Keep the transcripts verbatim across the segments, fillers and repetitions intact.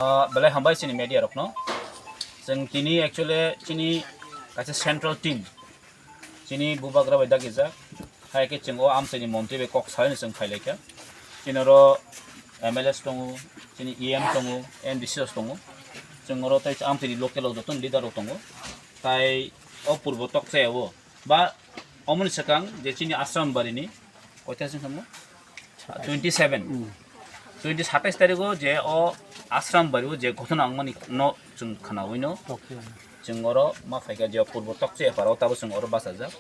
Ah, belai hambai chini media rokno. Chwng tini actually chini kaisa central team, chini bubagra bai dagijak. Hai khe chwng o amchaini montri bai kok salaino chwng phailaikha. Chini oro M L As tongo, chini E M tongo, M D C rok tongo. Chwng oro tei amchaini local rok jotono leader rok tongo. Tai o purbo tokchaya o ba omoni swkang je chini Ashram barini koita chwng thangmo? Twenty seven. Twenty satais tarigo je o Ashram bario je ghotona wngmani no chwng khnawi no. Chwng oro ma phaikha je purbo tokchaya paro tabo chwng oro bachajak.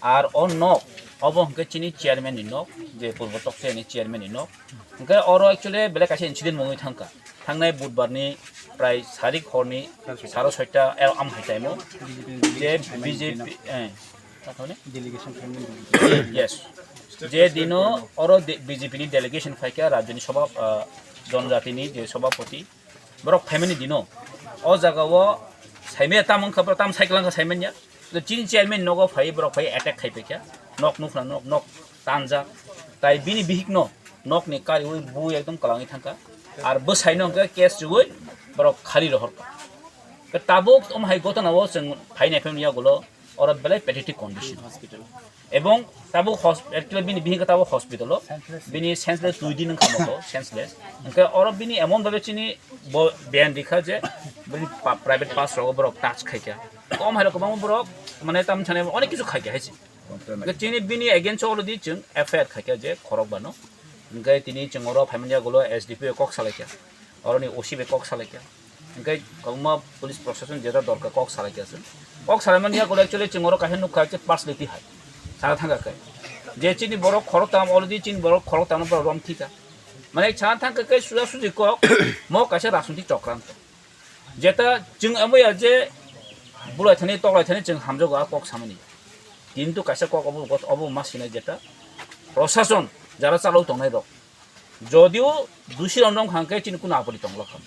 Ar o nok obo hwnkhe chini chairman ni nok, je purbo tokchaya ni chairman ni nok. Hwnkhe oro actually belai kaisa incident wngwi thangkha. Thangnai budbar ni prai sarik horni saro soita el am hai time o je B J P, eh, Yes. Je dino oro de-, B J P ni delegation phaikha, rajyoni sabha, ah, jonojatini je sabhapati, borok phaimani dino. O jaga o saimaya tam wngkha, borok tam cycle wngkha saimanya. To chini chairman nogo phai, borok phai attack khai paikha. Nok nukha, nok, nok tanja. Tai bini bihik no, nok ni kariwi bui ekdom kalangwi thangkha. Ar bwsai no hwnkhe case riwi borok khali rohorkha. Ke tabuk om hai gotona o chwng phainai phaimani yagulo oro belai pathetic condition. Hospital. Ebong tabuk hos-, actually bini bihik tabuk hospital o, bini senseless dui din wngkha moto, senseless. Hwnkhe oro bini emon bhabe chini bo-, beyan rikha je bini pa-, private parts rogo borok touch khaikha. Kom hai rok kwbangma borok mane tam thani onek kisu khaikha hai se. Hwnkhe chini bini against o already chwng F I R khaikha je khorok bano. Hwnkhe tini chwng oro phaimani yagulo S D P O kok salaikha. Oroni O C bai kok salaikha. Hwnkhe kwbangma police proshashan jeta dorkar kok salaikha se. Kok salaimani yagulo actually chwng oro kaisa nukha je personality hai. Sana thangkha khe. Je chini borok khoroktam already chini borok khoroktamno borok rom thika. Mane sana thangkha khe suja suji kok mo kaisa rajnitik chokranto. Jeta chwng amo ya je bulai thani toklai thani chwng hamjago a kok samani. Kintu kaisa kok obo, obo ma sinai jeta proshashan jara chalok tongnai rok. Jodio dusi rok wngkha hwnkhe chini kunu apori tongla kha.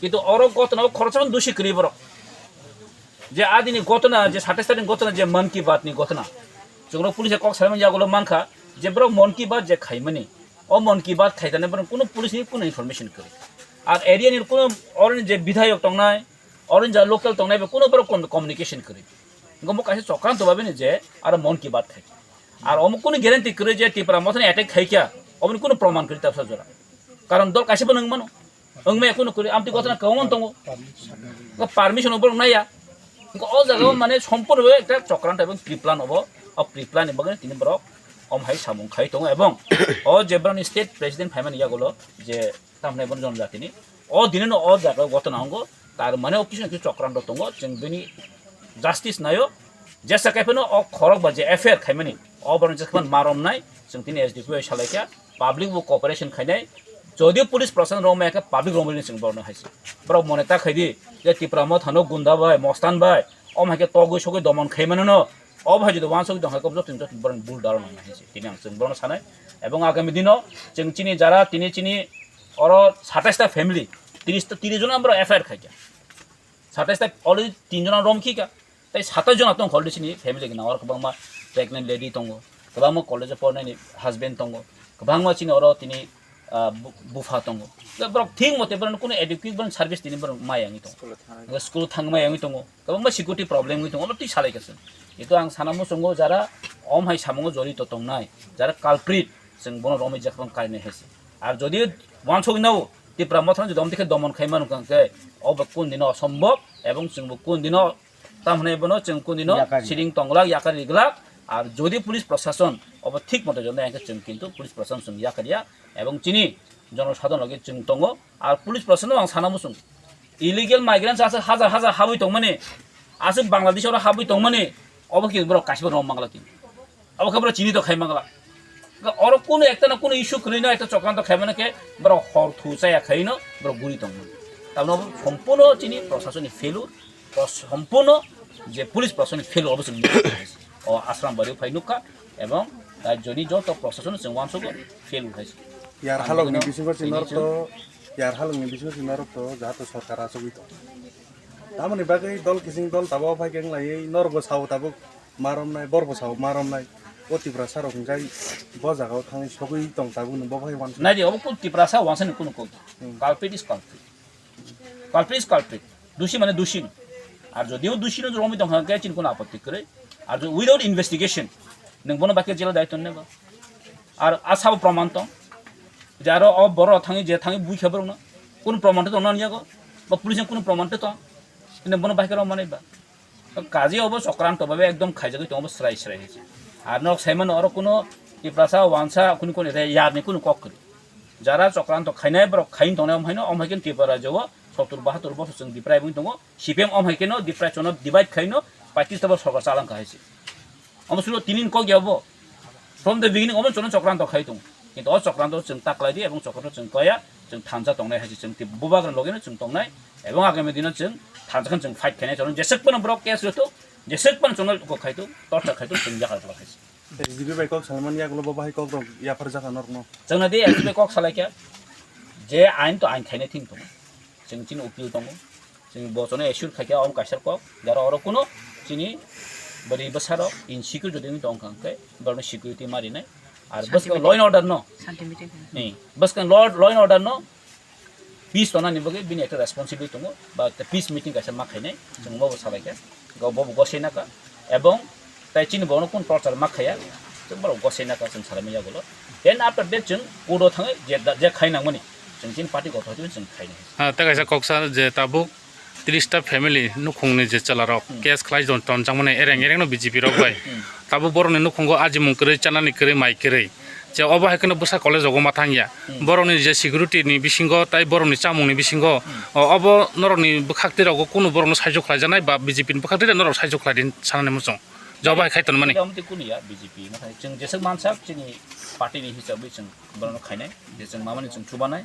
Kintu oro gotona o khoroksa dusi kwrwi borok. Je adini gotona je satais tarikh ni gotona je Mann Ki Baat ni gotona. Chwngno police kok saimani yagulo mankha je borok Mann Ki Baat je khaimani. O Mann Ki Baat khaitani borok kunu police ni kunu information kwrwi. Ar area ni kunu oroni je bidhayok tongnai, oroni ja local tongnai bo kunu borok com-, communication kwrwi. Ngo mo kaisa chokranto babini je aro Mann Ki Baat khai. Ar omo kunu guarantee kwrwi je Tipra Mothani attack khaikha, oboni kunu proman kwrwi tabsa jora. Karon dol kaisa bo nung mano. Wngmaya kunu kwrwi, amtwi gotona kwbangma tongo. Ngo permission obo naya. Ngo o jaga o mane sompurno ekta chokranto ebong pre-plan obo. O pre-plan ni bagwi tini borok om hai samung khai tongo ebong o je borokni state president phaimani yagulo je tamni borok jonojatini. O dinino o jaga o gotona wngo, tar mane o kisu na kisu chokranto tongo, chwng bini justice naio. Jesa kaiphano o khorok ba je F I R khaimani, o borok jesa kaiphano ma romnai, chwng tini S D P O salaikha, public bo cooperation khainai. Jodi police proshashan romaya khe public romwi chwng borokno haise. Borok mone ta khaidi je Tipra Mothano gunda bai, mostan bai, om hai khe togwi sogwi domon khaimano no, o bai jodi wansugwi tongkha khe joto joto borokni bul daro nang haise. Tini ang chwng borokno sanai. Ebong agami dino chwng chini jara tini chini oro satais ta family, tris ta, tris jona borok F I R khaikha. Satais ta already tin jona rom khika. Tai satais jona tong already chini family gwnang oro kwbangma pregnant lady tongo, kwbangma college o pornaini husband tongo, kwbangma chini oro tini, ah, bu-, bupha tongo. Borok thik mote borok kunu adequate borok service tini borok maya wngwi tongo. School o thangma wngwi tongo. Kwbangma security problem wngwi tongo, obo twi salai kha chwng. Jehetu ang sana muchungo jara om hai samungo jorito tongnai, jara culprit, chwng bono romwi jekha kainai hai se. Ar jodi wansugwi nao Tipra Mothano jodi omtwi khe domon khai manu kha hwnkhe, obo kun dino osombob, ebong chwngbo kun dino, tam hwnwi bono chwng kun dino yakari siring tonglak, yakari riglak. Ar jodi police proshashan obo thik moto jodi nai hwnkhe chwng kintu police proshashan chwng yakariya, ebong chini jonosadharon loge chwng tongo. Ar police proshashan ang sana muchung, illegal migrants aswk hajar hajar habwi tongmani, aswk Bangladesh oro habwi tongmani, obo khe borok kaisa rom mangla kini, obo khe borok chini to khai mangla. Oro kunu ekta na kunu issue kwrwi no ekta chokranto khai mano khe borok hor thu chaya khai no borok guri tongmani. Tamno obo sompurno chini proshasoni failure, pros-, sompurno je police proshasoni failure obo chwng nukha. O Ashram bario phai nukha ebong rajyoni joto proshasano chwng wansugo failure hai se. Yar halokni bisingo chini norok to, yar halokni bisingo chini norok to jahato sorkar achugwi tong. Tamoni bagwi dol kising dol tabuk phai khe wnglaiwi norokbo sao tabuk ma romnai, borbo sao ma romnai. O Tiprasa rok hwnkhe bo jagao thangwi sogwi tong tabuk nwng bo phai wansa. Naidi obo kunu Tiprasa wansa ni kunu kok. Hmm. Culprit is culprit. Culprit is culprit. Dusi mane dusi no. Ar jodio dusi no romwi tongkha khe chini kono apotti kwrwi. Ar jo-, without investigation, nwng bono bakhe jela dai tonne ba. Ar asabo proman tong. Je aro o borok thangwi je thangwi bui khe borok no. Kono proman to tong nang yago. Ba police kono proman to tong. Nwng bono bakhe romani ba. Kaji obo chokranto babe ekdom khaijagwi tongo bo srai srai hai se. Ar nok saimano oro kuno Tiprasa wansa kuni kuni re yarni kuno kok kwrwi. Jara chokranto khainai borok khain tongnai om haino om hai khe Tripura rajyo o sottur bahattur bosor chwng Diprai wngwi tongo. C P M om hai kheno Diprai chono divide khaino paitris ta bo sorkar chalangkha hai se. Omo sulo tinin kok ya bo. From the beginning omo chono chokranto khai tongo. Kintu o chokranto chwng ta klai di ebong chokranto chwng klaiya, chwng thansa tongnai hai se chwng tei bubagra logino chwng tongnai. Ebong agami dino chwng thansa khe chwng fight khainai chono jeswk phano borok case rwthok, jeswk phano chono kok khai tongo, torture khai tongo chwng yakar khai se. S D P bai kok salmani yagulo bo bahai kok rok yaphar jaka norokno. Chwngno di S D P kok salai khe je ain to ain khainai thing tongo. Chwng chini ukil tongo. Chini bochono assure khaikhe omo kaisa kok, jara oro kuno chini bwrwi bwsarok insecure jodi wngwi tongkha hwnkhe borokno security ma rinai. Ar bwskango law and order no, Shanti meeting khainai. Ni, bwskango law, law and order no peace tongnani bagwi bini ekta responsibility tongo, ba ekta peace meeting kaisa ma khainai, chwng bobo salaikha, bobo gosai naka, ebong tai chini bono kun torture ma khaiya, chwng borok gosai naka chwng salaimani yagulo. Then after that chwng court o thangwi je, je khai nangmani, chwng chini party gotho hwtwi chwng khainai. Ah, tei kaisa koksa je tabuk tris ta family nukhungni je chwlarok Hmm. case khlai jon-, tonjakmani ereng ereng no B J P rok bai. Hmm. Tabuk borokni nukhungo ajimung kwrwi, chanani kwrwi, mai kwrwi. Je obo hai kheno bwsa college rogo ma thangya. Hmm. Borokni je security ni bisingo tei borokni chamungni bisingo, Hmm. o, obo norokni bwkhak twi rogo kunu borokno saijo khlaijaknai ba B J P ni bwkhak twi norok saijo khlai di sanani muchung. Je obo hai khai tonmani. Omo twi kunu ya B J P, nathai chwng jeswk mansak chini party ni hisabwi chwng borokno khainai, je chwng mamani chwng chubanai.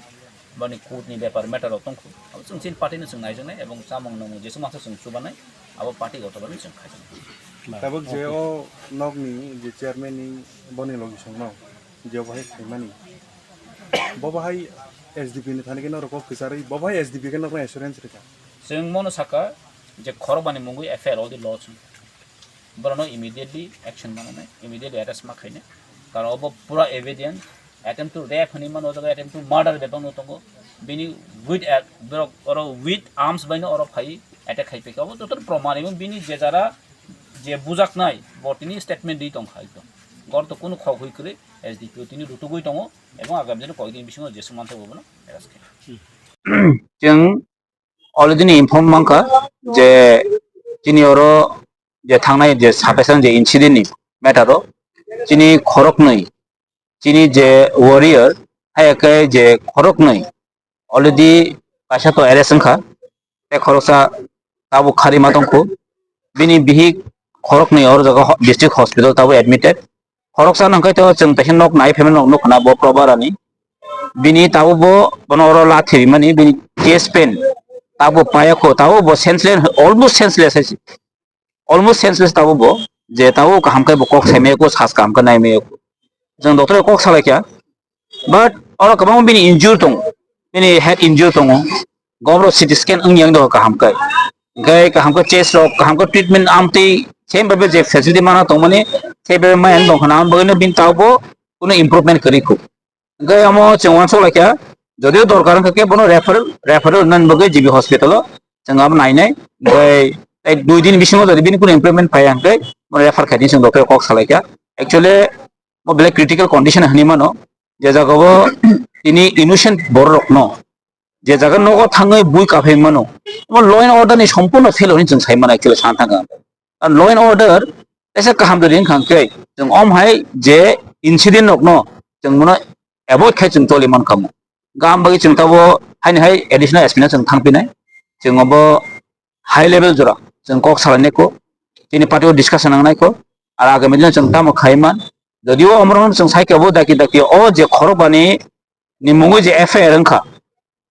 Bani court ni bepar matter rok tongkhu. Abo chwng chini party no chwng naijaknai ebong chamung nungmung jeswk masa chwng chubanai, abo party gotho bai chwng khaijaknai. Tabuk je o nok ni je chairman ni boni logi song no je bahai khaimani. Bo bahai S D P ni thani khe norok kok kwcharwi, bo bahai S D P khe norok assurance rwkha. Chwng mono saka je khorok bani mungwi F I R already lodge. Borokno immediately action mananai, immediately arrest ma khainai. Karon obo pura evidence, attempt to rape hinwi mano, o jaga attempt to murder bebak no tongo. Bini with a-, borok oro with arms bai no oro phai attack khai phaikha. Obo joto proman ebong bini je jara je bujaknai bo tini statement di tongkha ekdom. Gor to kunu khok hui kwrwi S D P O tini rutugwi tongo ebong agami dino koyekdin bisingo jeswk manthok bono arrest khai. Chwng already ni inform mankha je chini oro je thangnai je sapesan je incident ni matter o chini khoroknwi chini je warrior hai khe je khoroknwi already kaisa to arrest wngkha tei khoroksa tabuk kharima tongkhu bini bihik khoroknwi oro jaga ho-, district hospital tabuk admitted. Khoroksa nangkhe to chwng teisa nok nai phaimani nok nukha na bo probarani. Bini tabuk bo bono oro lathi rimani bini chest pain tabuk payakho tabuk bo senseless, almost senseless hai se. Almost senseless tabuk bo je tabuk kaham khe bo kok saimaya kho sas kaham khe naimaya kho. Chwng doctor kok salaikha. But oro kwbangma bini injury tongo, bini head injury tongo, gobro C T scan wngya wng dogo kaham khe, hwnkhe kaham khe chest rok kaham khe treatment amtwi same bhabe je facility mana tongmani same bhabe maya wng tongkha na, ang bagwino bini tabuk bo kuno improvement kwrwi kho. Hwnkhe omo chwng uansuk laikha, jodio dorkar wngkha khe bono referral, referral wngnani bagwi G B hospital o chwng abo nainai, hwnkhe tei dui din bisingo jodi bini kuno improvement phaiya hwnkhe bono refer khaidi chwng doctor kok salaikha. Actually, mo belai critical condition hinwi mano, je jagao tini innocent borok rokno je jaga nogo thangwi bui kaphai mano, omo law and order ni sompurno fail hinwi chwng sai mano actually sana thangkha. Ar law and order tesa kaham dori wngkha hwnkhe chwng om hai je incident rokno chwng bono avoid khai chwng toli mankha mo. Gam bagwi chwng tabo haini hai additional S P no chwng thangpinai, chwng obo high level jora chwng kok salainai kho, chini party o discussion nangnai kho, ar agami dino chwng tamo khai man. Jodio omorokno chwng sai khe bo daki daki o je khorokbani ni mungwi je F I R wngkha,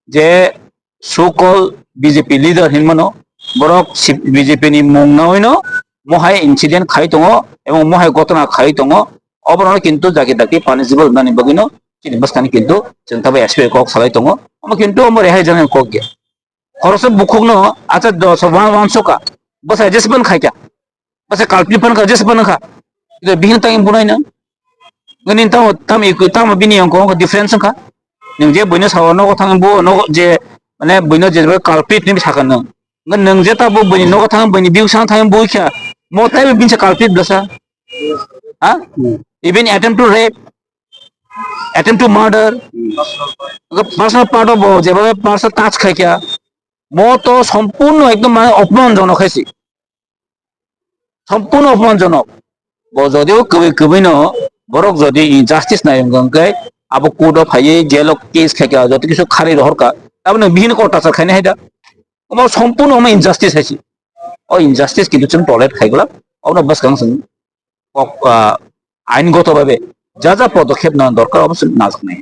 je so called B J P leader hinmano, borok si-, B J P ni mung nawi no mohai incident khai tongo ebong mohai gotona khai tongo, oborokno kintu daki daki punishable wngnani bagwino chini bwskani kintu chwng tabo S P kok salai tongo, omo kintu omo rehai jaknai kok ya. Khoroksa bukhukno acha dosa wan-, wansuka, bwsa jespan khaikha, bwsa kalpit phankha, jespan wngkha, bihino tangwi bunai nang, nini tamo, tamo, tamo bini yongkong wngkha difference wngkha, nwng je buino sao nogo thang bo nogo je Mane buino je culprit ni sakha nung. Nung je ta bo buini nogo thang, buini biusang thang bui kha. Mo tai bo binsa culprit blasa. Ha? Even attempt to rape, attempt to murder, personal part of bo, jeba personal touch khai kya, mo to sompurno ekdom mane opman jonok hai si. Sompurno opman jonok. Bo jodi o kwbwi kwbwi no borok jodi injustice nai wngkha hwnkhe abo court o phaiwi jail o case khai kya, joto kisu kharwi rohor kha, taboni bihini kok torture khainai hai da. Omo sompurno omo injustice hai si. O injustice kintu chwng tolerate khai glak, obono bwskang chwng kok, ah, ain goto bhabe ja ja podokhep nana dorkar, obo chwng najaknai.